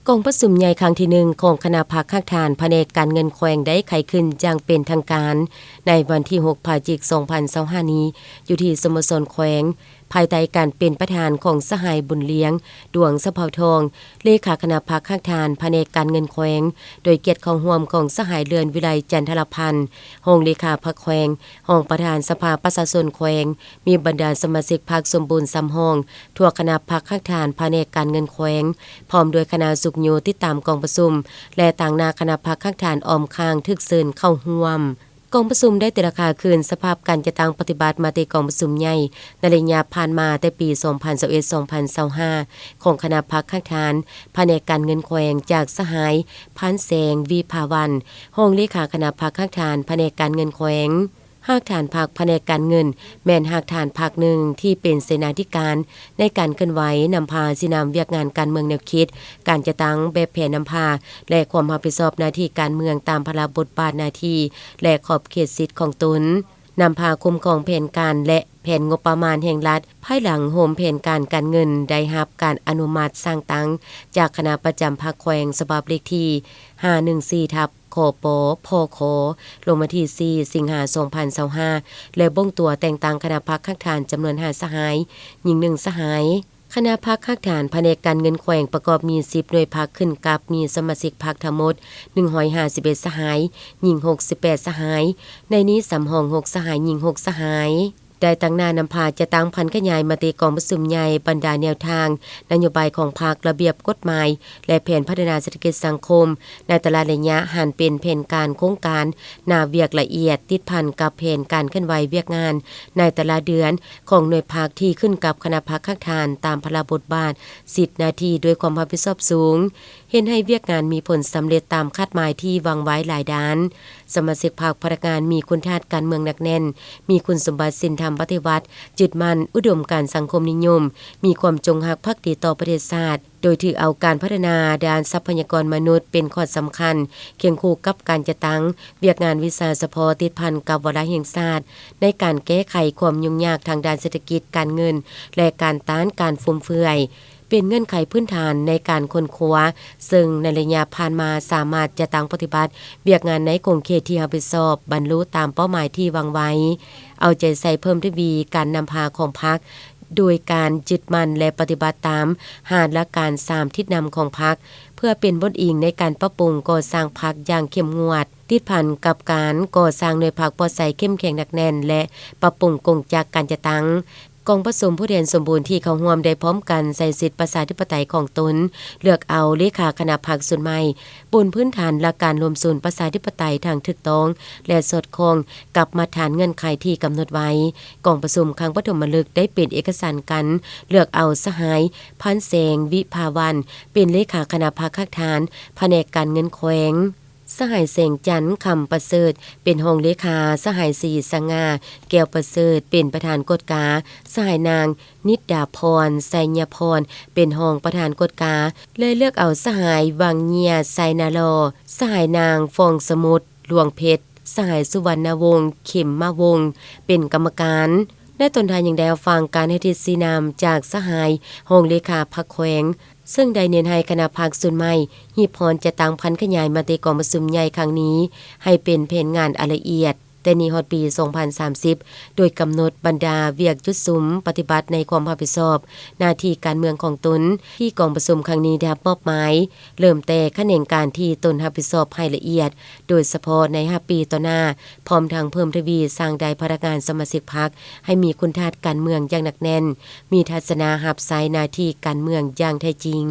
ກອງປະຊຸມໃຫຍ່ຄັ້ງທີໜຶ່ງຂອງຄະນະພັກຮາກຖານພະແນກການເງິນແຂວງໄດ້ໄຂຂຶ້ນຢ່າງເປັນທາງການໃນວັນທີຫົກ ພະຈິກ ສອງພັນຊາວຫ້ານີ້ ຢູ່ທີ່ສະໂມສອນແຂວງ, ພາຍໃຕ້ການເປັນປະທານຂອງສະຫາຍ ບຸນລຽງ ດວງສະເພົາທອງ ເລຂາຄະນະພັກຮາກຖານພະແນກການເງິນແຂວງ, ໂດຍກຽດເຂົ້າຮ່ວມຂອງສະຫາຍ ເລື່ອນວິໄລ ຈັນທະລະພັນ ຮອງເລຂາພັກແຂວງ, ຮອງປະທານສະພາປະຊາຊົນແຂວງ, ມີບັນດາສະມາຊິກພັກສົມບູນສາມຫ້ອງ ທົ່ວຄະນະພັກຮາກຖານພະແນກການເງິນແຂວງ ພ້ອມດ້ວຍຄະນະຊຸກຍູ້ຕິດຕາມກອງປະຊຸມ ແລະ ຕາງໜ້າຄະນະພັກຮາກຖານອ້ອມຂ້າງຖືກເຊີນເຂົ້າຮ່ວມ. ກອງປະຊຸມໄດ້ຕີລາຄາຄືນສະພາບການຈັດຕັ້ງປະຕິບັດມະຕິກອງປະຊຸມໃຫຍ່ໃນໄລຍະຜ່ານມາແຕ່ປີສອງພັນຊາວເອັດ ສອງພັນຊາວຫ້າ ຂອງຄະນະພັກຮາກຖານພະແນກການເງິນແຂວງ ຈາກສະຫາຍ ພັນແສງ ວິພາວັນ ຮອງເລຂາຄະນະພັກຮາກຖານພະແນກການເງິນແຂວງ. ຮາກຖານພັກພະແນກການເງິນ ແມ່ນຮາກຖານພັກໜຶ່ງທີ່ເປັນເສນາທິການໃນການເຄື່ອນໄຫວນຳພາຊີ້ນຳວຽກງານການເມືອງແນວຄິດ, ການຈັດຕັ້ງແບບແຜນນຳພາ ແລະ ຄວາມຮັບຜິດຊອບໜ້າທີ່ການເມືອງຕາມພາລະບົດບາດໜ້າທີ່ ແລະ ຂອບເຂດສິດຂອງຕົນ, ນຳພາຄຸ້ມຄອງແຜນການ ແລະ ແຜນງົບປະມານແຫ່ງລັດ ພາຍຫຼັງໂຮມແຜນການການເງິນໄດ້ຮັບການອະນຸມັດສ້າງຕັ້ງຈາກຄະນະປະຈຳພັກແຂວງ ສະບັບເລກທີຫ້າໜຶ່ງສີ່ ທັບ ຄປ ພຂ ລົງວັນທີສີ່ ສິງຫາ ສອງພັນຊາວຫ້າ ແລະ ບົ່ງຕົວແຕ່ງຕັ້ງຄະນະພັກຮາກຖານຈຳນວນຫ້າສະຫາຍ, ຍິງໜຶ່ງສະຫາຍ. ຄະນະພັກຮາກຖານພະແນກການເງິນແຂວງປະກອບມີສິບໜ່ວຍພັກຂຶ້ນກັບ, ມີສະມາຊິກພັກທັງໝົດໜຶ່ງຮ້ອຍຫ້າສິບເອັດສະຫາຍ, ຍິງຫົກສິບແປດສະຫາຍ, ໃນນີ້ສຳຮອງຫົກສະຫາຍ, ຍິງຫົກສະຫາຍ. ໄດ້ຕາງໜ້ານຳພາຈັດຕັ້ງຜັນຂະຫຍາຍມະຕິກອງປະຊຸມໃຫຍ່, ບັນດາແນວທາງ, ນະໂຍບາຍຂອງພັກ, ລະບຽບກົດໝາຍ ແລະ ແຜນພັດທະນາເສດຖະກິດສັງຄົມ ໃນແຕ່ລະໄລຍະຫັນເປັນແຜນການໂຄງການ, ໜ້າວຽກລະອຽດ, ຕິດພັນກັບແຜນການເຄື່ອນໄຫວວຽກງານໃນແຕ່ລະເດືອນຂອງໜ່ວຍພັກທີ່ຂຶ້ນກັບຄະນະພັກຮາກຖານຕາມພາລະບົດບາດ, ສິດ, ໜ້າທີ່ດ້ວຍຄວາມຮັບຜິດຊອບສູງ. ເຮັດໃຫ້ວຽກງານມີຜົນສຳເລັດຕາມຄາດໝາຍທີ່ວາງໄວ້ຫຼາຍດ້ານ. ສະມາຊິກພັກພະນັກງານມີຄຸນທາດການເມືອງໜັກແໜ້ນ, ມີຄຸນສົມບັດສິນທຳປະຕິວັດ, ຍຶດໝັ້ນອຸດົມການສັງຄົມນິຍົມ, ມີຄວາມຈົງຮັກພັກດີຕໍ່ປະເທດຊາດ, ໂດຍຖືເອົາການພັດທະນາດ້ານຊັບພະຍາກອນມະນຸດເປັນຂອດສຳຄັນ, ຄຽງຄູ່ກັບການຈັດຕັ້ງວຽກງານວິຊາສະເພາະ, ຕິດພັນກັບວາລະແຫ່ງຊາດ ໃນການແກ້ໄຂຄວາມຫຍຸ້ງຍາກທາງດ້ານເສດຖະກິດ, ການເງິນ ແລະ ການຕ້ານການຟຸມເຟືອຍ. ເປັນເງື່ອນໄຂພື້ນຖານໃນການຄົ້ນຄວ້າ, ເຊິ່ງໃນໄລຍະຜ່ານມາສາມາດຈັດຕັ້ງປະຕິບັດວຽກງານໃນຂົງເຂດທີ່ຮັບຜິດຊອບ, ບັນລຸຕາມເປົ້າໝາຍທີ່ວາງໄວ້, ເອົາໃຈໃສ່ເພີ່ມທະວີການນຳພາຂອງພັກ, ໂດຍການຍຶດໝັ້ນ ແລະ ປະຕິບັດຕາມຫ້າຫຼັກການສາມທິດນຳຂອງພັກ, ເພື່ອເປັນບ່ອນອີງໃນການປັບປຸງກໍ່ສ້າງພັກຢ່າງເຂັ້ມງວດ, ຕິດພັນກັບການກໍ່ສ້າງໜ່ວຍພັກປອດໃສເຂັ້ມແຂງໜັກແໜ້ນ ແລະ ປັບປຸງກົງຈັກການຈັດຕັ້ງ. ກອງປະຊຸມຜູ້ແທນສົມບູນທີ່ເຂົ້າຮ່ວມໄດ້ພ້ອມກັນໃຊ້ສິດປະຊາທິປະໄຕຂອງຕົນ, ເລືອກເອົາເລຂາຄະນະພັກຊຸດໃໝ່ ບົນພື້ນຖານຫຼັກການລວມສູນປະຊາທິປະໄຕຢ່າງຖືກຕ້ອງ ແລະ ສອດຄ່ອງກັບມາດຖານເງື່ອນໄຂທີ່ກຳນົດໄວ້. ກອງປະຊຸມຄັ້ງປະຖົມມະລຶກໄດ້ເປັນເອກະສານກັນເລືອກເອົາສະຫາຍ ພັນແສງ ວິພາວັນ ເປັນເລຂາຄະນະພັກຮາກຖານພະແນກການເງິນແຂວງ. ສະຫາຍ ແສງຈັນ ຄຳປະເສີດ ເປັນຮອງເລຂາ, ສະຫາຍ ສີສະຫງ່າ ແກ້ວປະເສີດ ເປັນປະທານກວດກາ, ສະຫາຍ ນາງ ນິດດາພອນ ໄຊຍະພອນ ເປັນຮອງປະທານກວດກາ ແລະ ເລືອກເອົາສະຫາຍ ວັງເຍຍ ໄຊນາລໍ, ສະຫາຍ ນາງ ຟອງສະໝຸດ ຫຼວງເພັດ, ສະຫາຍ ສຸວັນນະວົງ ເຂັມມະວົງ ເປັນກຳມະການ. ໃນຕອນທ້າຍຍັງໄດ້ຮັບຟັງການໃຫ້ທິດຊີ້ນຳຈາກສະຫາຍຮອງເລຂາພັກແຂວງ, ເຊິ່ງໄດ້ເນັ້ນໃຫ້ຄະນະພັກຊຸດໃໝ່ຮີບຮ້ອນຈັດຕັ້ງຜັນຂະຫຍາຍມະຕິກອງປະຊຸມໃຫຍ່ຄັ້ງນີ້ໃຫ້ເປັນແຜນງານອັນລະອຽດ ແຕ່ນີ້ຮອດປີສອງພັນສາມສິບ ໂດຍກຳນົດບັນດາວຽກຈຸດສຸມປະຕິບັດໃນຄວາມຮັບຜິດຊອບໜ້າທີ່ການເມືອງຂອງຕົນ ທີ່ກອງປະຊຸມຄັ້ງນີ້ໄດ້ຮັບມອບໝາຍ, ເລີ່ມແຕ່ຂະແໜງການທີ່ຕົນຮັບຜິດຊອບໃຫ້ລະອຽດ, ໂດຍສະເພາະໃນຫ້າປີຕໍ່ໜ້າ, ພ້ອມທັງເພີ່ມທະວີສ້າງໄດ້ພະນັກງານສະມາຊິກພັກໃຫ້ມີຄຸນທາດການເມືອງຢ່າງໜັກແໜ້ນ, ມີທັດສະນະຮັບໃຊ້ໜ້າທີ່ການເມືອງຢ່າງແທ້ຈິງ.